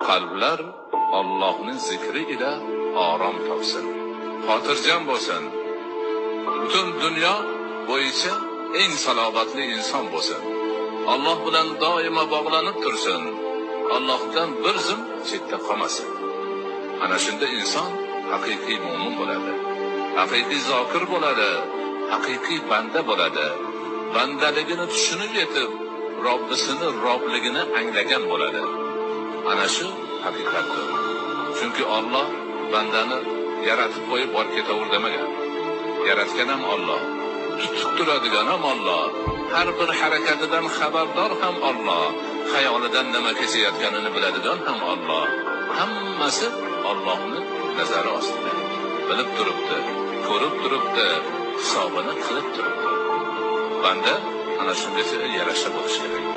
Qalblar Allohning zikri ila orom topsin, xotirjam bo'lsin. Butun dunyo bo'yicha eng salobatli inson bo'lsin. Alloh bilan doimo bog'lanib tursin. Allohdan bir zum chetda qolmasin. Ana shunda inson haqiqiy mo'min bo'ladi. Haqiqiy zokir bo'ladi, haqiqiy banda bo'ladi. Bandaligini tushunib yetib, Robbisini Robligini anglagan bo'ladi. Ana shu haqiqatdir. Chunki Alloh bandani yaratib qo'yib borib ketaver demagan. Yaratgan ham Alloh, tutib turadigan ham Alloh, har bir harakatidan xabardor ham Alloh, xayolidan nima kechayotganini biladigan ham Alloh. Hammasi Allohning nazari ostida. Bilib turibdi, ko'rib turibdi, hisobini qilib turibdi. Banda ana shunga yarasha bo'lishi kerak.